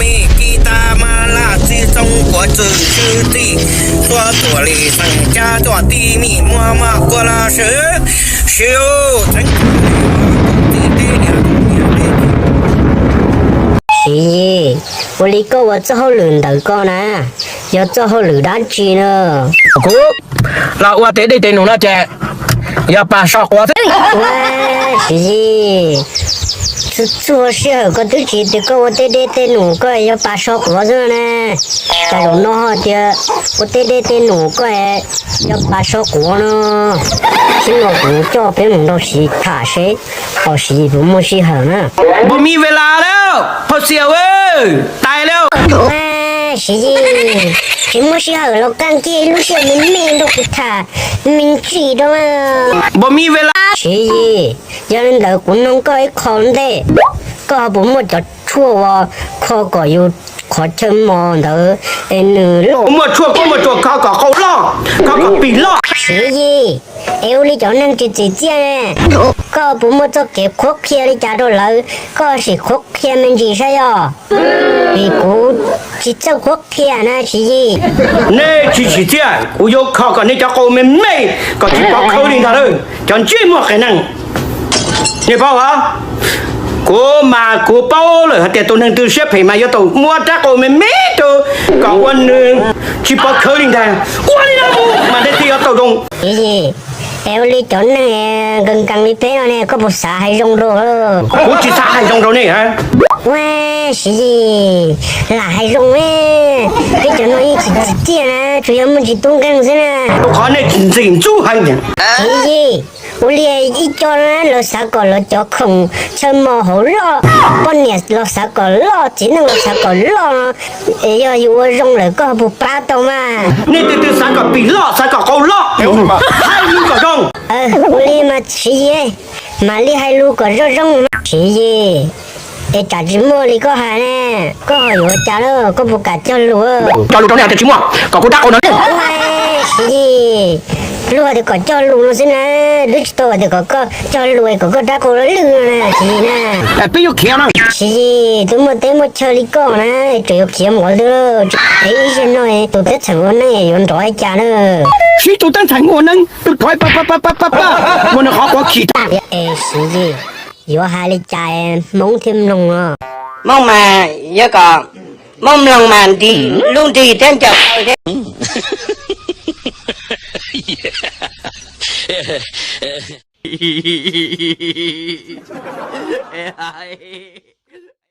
Mej kib tab mab laj txij txoob kuav txwm tswb txij, tuab tuam li xeem cab tuaj tib mij muab maj kuaj laj swb, siv txheeb txij teb niam tub niam teb. Siv Yis, ua li koj ua txoj hauj lwm ntawm koj na, yog txoj hauj lwm dab tsi na? Kuv los ua tej dej tej num no ces yog pas so quav xwb. Ua, Siv Yis, txhua sij hawm koj twb tsis tias koj ua tej dej tej num koj yog pas so quav xwb na. Cas zaum no ho tias ua tej dej tej num koj yog pas so quav no. Txij no kuv coj peb mus nrog Siv tham seb ho Siv Yis puas muaj sij hawm na. Npos mi ve las lawm, phauj xiam, tais lawm. Siv Yis, tsis muaj sij hawm los kaj kiag ib lub sij hawm me me nrog kuv tham me ntsis rau. Npos mi ve las. Siv Yis, yog li ntawd kuv noog koj ib qho ntej, koj ho puas muaj cov tshuaj uas kho kom yus qhov chaw mos ntawd es nws loj? Muaj tshuaj, koj muaj tshuaj kho kom qau loj, kho kom pim loj. Siv Yis, es ua li cov neeg tsis txim txiaj ne, koj puas muaj txoj kev qhuab qhia li cas rau lawv, koj sim qhuab qhia me ntsis saib yog, vim kuv tsis txawj qhuab qhia na Siv Yis. Nej tsis tsim txiaj, kuv yuav kho kom nej cov qau me me kom tsis pov khawb li ntag lauj, cov ntsej muag qias neeg. Nej paub os, kuv mas kuv paub lawm hais tias tus neeg twg siab phem mas yuav tau muab rab qau me me rau kom ua nws tsis pov khawb li ntag. Ua li no mas nej thiaj yuav tau zoo. Siv Yis, es ua li cov neeg nkees nkees li peb no ne, koj puas xav hais zoo rau? Kuv tsis xav hais zoo rau nej. Ua, Siv Yis, lam hais zoo, peb cov no yeej tsis txim txiaj na, tsuas yog muaj ntsis tub nkeeg xwb na. Qhov nej ntxim ntxub heev. Siv Yis, ua li ib co lawv xav kom lawv cov khoom chaw mos hauv loj, poj niam los xav kom loj, txiv neej los xav kom loj, yog yus ua zoo lawm koj puas pab tau mas? Nej tus twg xav kom pim loj, xav kom qau loj, hais lus kom zoo. Ua li mas Siv Yis, mam li hais lus kom zoo zoo. Siv Yis, es tsam tsis muaj li koj hais ne, koj ho yuav ua cas lawm, koj puas kam cog lus? Cog lus rau nej hais tias tsis muaj, kom kuv rab qau no. Siv Yis, luag tias kom cog lus no xwb na, twb tsis tau hais tias kom koj cog lus kom koj rab qau lwj no na Siv Yis na. Peb yuav khiav no. Siv Yis, tus muaj teb muaj chaw li koj na, tseem yuav khiav mus qhov twg? Es ib zaug no tus teb txheem ua neeb yuav nrov li cas na? Sib tus teb txheem ua neeb, tus thov pa pa pa pa pa pa, muaj nws qhov quav khi. Es Siv Yis, yuav hais li cas Hmoob thiaj mloog os? Hmoob mas yog kom Hmoob mloog mas nrig lub nrig thiab ncaws taw thiab.